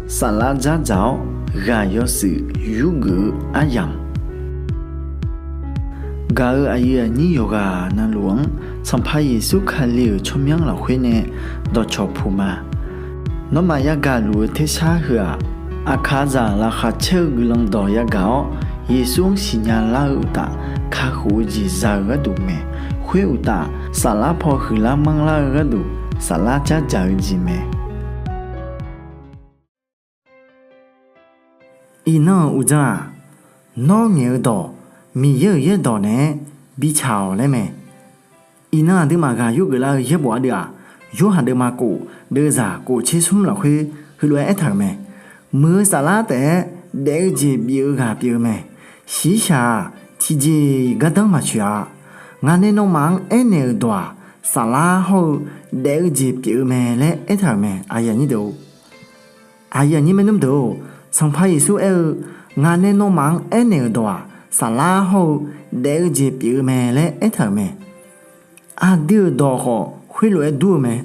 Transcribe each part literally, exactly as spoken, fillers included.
Saflar dzardzaq-awr ghaq yawshuif yurgeuf-eu aryamq, gaq-euq aqyuif aqnyir yawqghaq navluf-anr Sanqpaq Yeqsur Kali-euq tsawrmyanr lafkhoer nae dawqcawq puq ma. Nawmaf yagaq luf-eu tersar heu-aq, aqkaqzaq laqkhaq caer-eu guiqlanq dawq yagaq-awr, Yeqsur-anr siqnya lar-eu uqtaf, kakhof-eu jeq za-eu gharduq mae. Khoer uqtaf, saflar paw huiqlar manrlar-eu gharduq, saflar dzardzaq-eu jeq mae. Iqnan-euq uqdzan-aq, Nawr ngaeq-eu dawq Miqyaer-euq yaerdawq naeq-aer bitsaq-awq laer mae. Iqnan aqduimaf ghaq yurgeuf lar-eu yaerbof ardeuv-aq, Yorhaq deuvma kof deuvzaq kof tser smr lafkhoer heulof-aer aertaq-euq mae. Muiq-eu saflar taef-aer daef-eu jeq bif-eu ghaq pyeuf-eu mae. Shiqshaq-aq, tiqjeq-iq gardanr maqtsoeq-a. Ngaq nae nawmaf-anr aernaeq-euq dawq-aq, saflar hawr-eu daef-eu jeq pyeuf-eu mae laer aertaq-euq mae. Aqyuif aqnyir maernmr deuq-or, Sanqpaq Yeqsur aer-eu, Ngaq nae nawmaf-anr aernaeq-euq dawq-aq, saflar hawr-eu daef-eu jeq pyeuf-eu mae laer aertaq-euq mae. Aqdui-euq dawq khawf khoerlof-aer dur-eu mae.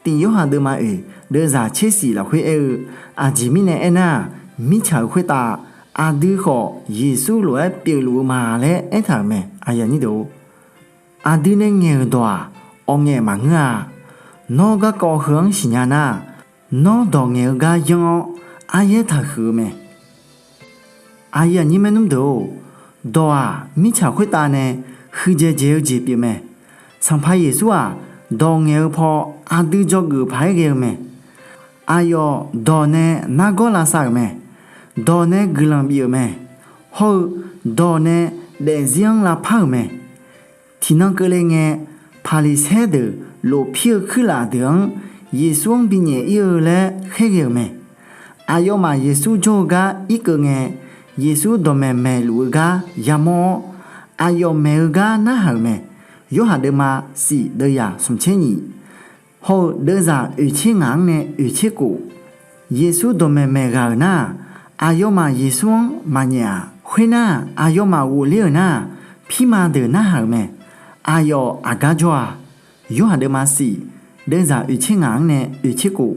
Tif Yorhaq deuvma oeq deuvzaq tser shif lafkhoer aer-eu, Aqjeq mirnae aernar-aq, mirtsaq-euq khoertav aqdui khawf Yeqsur lof-aer pyeufluf-eu ma laer aertaq-euq mae. Aqdui nae ngaeq-euq dawq-aq, awqngaef maqngeur-a. Nawr garkawv heu-anr siqnya nar-aq, nawr dawq ngaeq-eu gar yanr-awr aryaer taqhuiq-eu mae. Aqyuif aqnyir maernmr deuq-or, dawq-aq mirtsaq khoertav nae huiqdzaeq dzaeq-eu jeq pyeufmae. Sanqpaq Yeqsur-aq, dawq ngaeq-eu paw aqdui dzawgeuf paq-aer ghae-eu mae. Aqyawf dawq nae nargawr lavsav-euq mae. Dawq nae guiqlanq bif-euq mae. Hawr-eu dawq nae daefzir-anr lavpar-euq mae. Tiqnan keuvle ngae, Paqliqsaer deuq lofpir-eu kuirlaf deuq-anr Yeqsur-anr binyaef ir-eu laer khaerghae-euq mae. Aqyawfmaf Yeqsur jawr-eu gar irkeuv ngae, Yeqsur dawqmaeq maeqluf-eu gar yamawr-awr, aqyawf maeq-eu gar narhaq-euq mae. Yorhaq deuvma shif deuvzaq smq tser nyif, hawr-eu deuvzaq oeq tser ngaq-anr nae oeq tser kof. Yeqsur dawqmaeq maeq ghaq-euq nar-aq, aqyawfmaf Yeqsur-anr maqnyaef-aq, khoernar-aq, aqyawfmaf ghofler-euq nar-aq, pirma deuq narhaq-euq mae. Aqyawf aqgar jawr-a. Yorhaq deuvma shif deuvzaq oeq tser ngaq-anr nae oeq tser kof.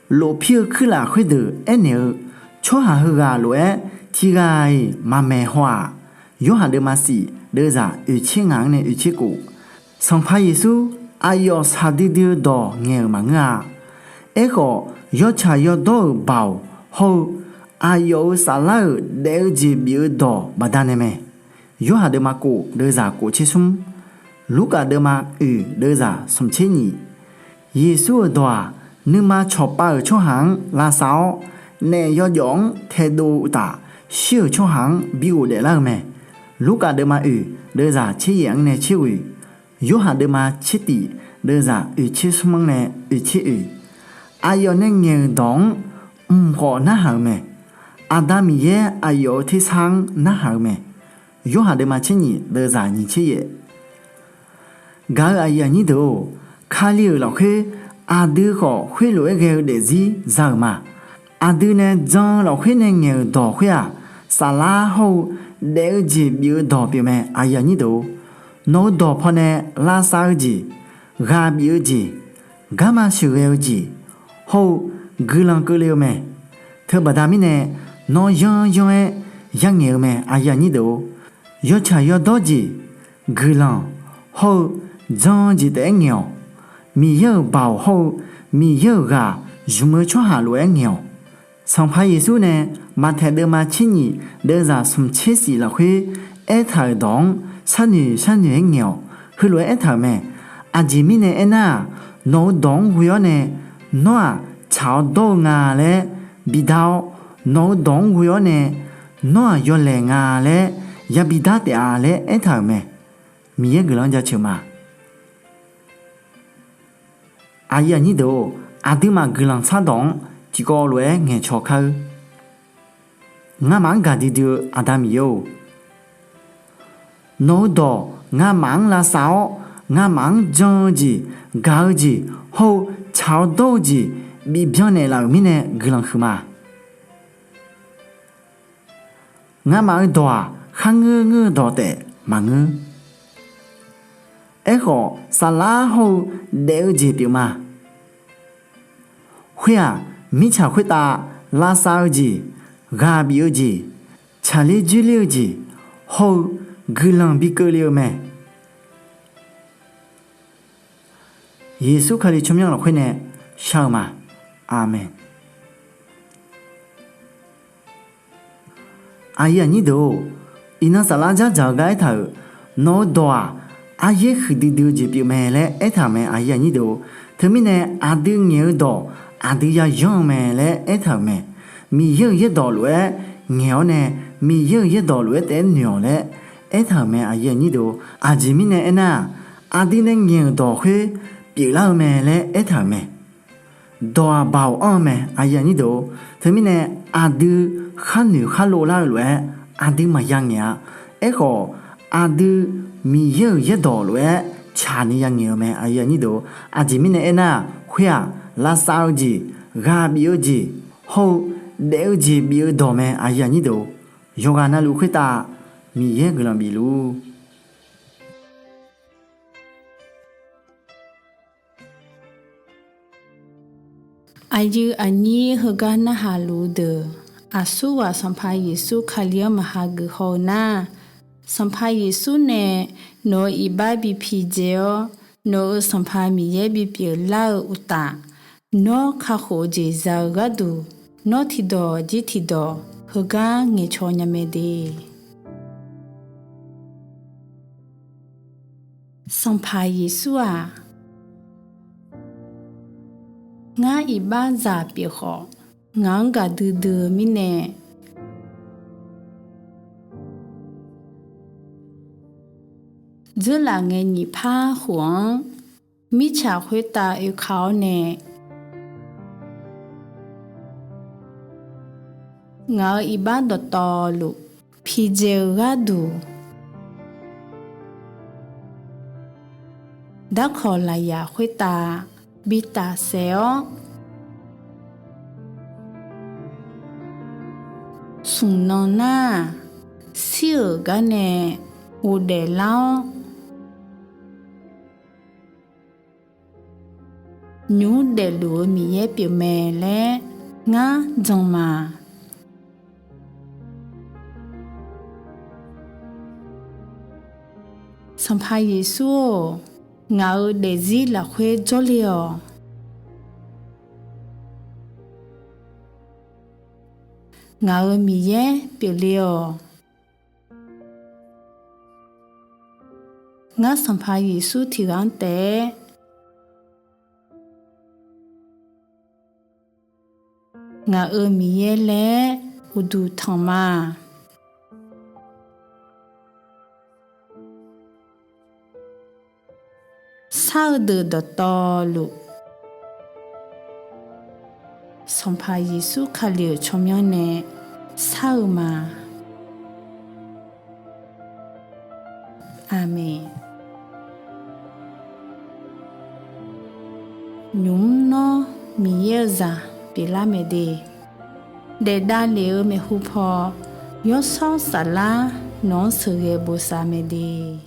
Lofpir-eu kuirlaf khoerdeuq aernaeq-eu, tsawrhaq heughaq lof-aer tiqghaq-iq maqmaeq haw-aq. Yorhaq deuvma shif deuvzaq oeq tser ngaq-anr nae oeq tser kof. Sanqpaq Yeqsur aqyawf shaqdui dui-eu dawq ngaeq-euq maqngeur-a. Aerkhawf, yawtsaq yawdawr-euq baoq hawr-eu aqyawf-euq saflar-euq daef-eu jeq bif-eu dawq baqdanae mae. Yorhaq deuvma kof deuvzaq kof tser smr, Lurkaf deuvma oeq deuvzaq smq tser nyif. Yeqsur-euq dawq-aq, nuima cawqpav-euq tsawrhaq-anr lavsav-awr, naef yawjawf-anr taedov-eu uqtaf, shir-euq tsawrhaq-anr bi ghofdaef lar-eu mae. Lurkaf deuvma oeq deuvzaq tser yaef-anr nae tser ghoeq, Yorhaq deuvma tser tif deuvzaq oeq tser smr-anr nae oeq tser oeq. Aqyawf nae ngaeq-euq dawq-anr mq khawf narhaq-eu mae. Aqda Miqyaer aqyawf-euq tersar-anr narhaq-eu mae. Yorhaq deuvma tser nyif deuvzaq nyiq tser yaef. Gaq-euq aqyuif aqnyir deuq-or, Kali-euq lafkhoer aqdui khawf khoerlof-aer ghae-eu daefzir za-euq ma. Aqdui nae jan-eu lafkhoer nae ngaeq-euq dawq khoer-aq, saflar hawr-eu daef-eu jeq bif-eu dawq pyeufmae. Nawq-eu dawq pawnae lavsav-eu jeq, ghaq bif-eu jeq, garma sheuqghae-eu jeq, hawr-eu guiqlanq keuvle-eu mae. Teubaqda mirnae, nawr yanryanr-aer yangaeq-eu mae. Yawtsaq yawdawr jeq, guiqlanq, hawr-eu jan-eu jeq taef-aer ngaeq-awq. Miqyaer-euq baoq hawr-eu Miqyaer-euq ghaq zmq-eu tsawrhaq lof-aer ngaeq-awq. Sanqpaq Yeqsur nae Maqtaeq deuvma tser nyif deuvzaq smq tser shif lafkhoer aertaq-euq dawq-anr sharnoeq sharnoeq-aer ngaeq-awq. Heulof-aer aertaq-euq mae. Aqjeq mirnae aernar-aq, nawq-eu dawq-anr ghoe-awr nae nawr-aq tsaq-awr dawr-eu nga laer bidar-awr, nawq-eu dawq-anr ghoe-awr nae nawr-aq yawlaeq nga laer yabi dar taef-a laer aertaq-euq mae. Miqyaer guiqlanq-anr jaceuq ma. Aqyuif aqnyir deuq-or, aqduimaf guiqlanq shardawq-anr tiqkawv lof-aer ngaeqcaw kar-eur. Ngamaf-anr gaqdui dui-eu Aqda Miqyaer-or, nawq-eu dawq ngamaf-anr lavsav-awr, ngamaf-anr jan-eu jeq, gaq-eu jeq, hawr-eu tsaq-awr dawr-eu jeq bifbyan naeqlaf-euq mirnae guiqlanq huiqma. Ngamaf-eu dawq-aq, kharngeur ngeur-eu dawq taef maqngeur. Aerkhawf, saflar hawr-eu daef-eu jeq pyeufma. Khoer-aq, Mirtsaq khoertav lavsav-eu jeq, ghaq bif-eu jeq, tsaqler dzoerler-eu jeq hawr-eu guiqlanq bi keuvle-eu mae. Yeqsur Kali tsawrmyanr lafkhoer nae shar-eu ma. Aqmeq. Aqyuif aqnyir deuq-or, iqnan saflar dzardzaq-eu gar aertaq-euq, nawq-eu dawq-aq, aryaer huiqdui dui-eu jeq pyeufmae laer aertaq-euq mae. Aqyuif aqnyir deuq-or, teumirnae aqdui ngaeq-eu dawq aqdui yayanr-eu mae laer aertaq-euq mae. Miqyaer-euq yaerdawq lof-aer ngaeq-awr nae, Miqyaer-euq yaerdawq lof-aer taef-aer noeq-awq laer aertaq-euq mae. Aqjeq mirnae aernar-aq, aqdui nae ngaeq-euq dawq khoer pyeuflar-eu mae laer aertaq-euq mae. Dawq-aq baoq anr-eu mae. Teumirnae aqdui kharnoeq kharlov lar-eu lof-aer aqdui maqya ngaeq-a. Aerkhawf, aqdui Miqyaer-euq yaerdawq lof-aer tsaqni ya ngaeq-eu mae. Aqjeq mirnae aernar-aq, khoer-aq, lavsav-eu jeq, ghaq bif-eu jeq hawr-eu daef-eu jeq bif-eu dawq mae. Yawqghaq navluf khoertav Miqyaer guiqlanq bifluf-ur. Aqyuif aqnyir heugar narhaq luf-eu deuq, aqsurghaq Sanqpaq Yeqsur Kali-anr maqha geuf haw-eu nar, Sanqpaq Yeqsur nae nawq-euq iqbax bi pidzae-awr, nawq-euq Sanqpaq Miqyaer bipyeuf lar-eu uqtaf, nawr kakhof-eu jeq za-eu gharduq, nawr tiqdawq jir tiqdawq heugar ngaeqcaw nya mae de. Sanqpaq Yeqsur-aq, ngar iqbaxzaq pyeuf khawf, ngaq-anr gaqdui dui-eu mirnae, dzeurlaf ngae nyiq par khof-anr mirtsaq khoertav oeka-awr nae, ngaq-euq iqbax dawqtawvluf pidzae-eu gharduq, darkawq lafyaq khoertav bi tafsaef-awr, smq nan nar-aq, shir-euq gar nae ghofdaef lar-awr, nymq mr daefluf-eu Miqyaer pyeufmae laer ngar jan ma. Sanqpaq Yeqsur-or, ngaq-euq daefzir lafkhoer jawrle-awq. Ngaq-euq Miqyaer pyeufle-awq. Ngar Sanqpaq Yeqsur tiqghaq-anr taef-aer ngaq-euq Miqyaer laer uqduq tanq ma. Shar-eu deuq dawqtawvluf, Sanqpaq Yeqsur Kali-euq tsawrmyanr nae shar-eu ma. Aqmeq. Nymq mr nawr Miqyaer-eu zaq pyeuflar mae de, daef davlef-eu maeqhu paw, Yawshawr Saflar nawq-anr sheuqghae bosav mae de.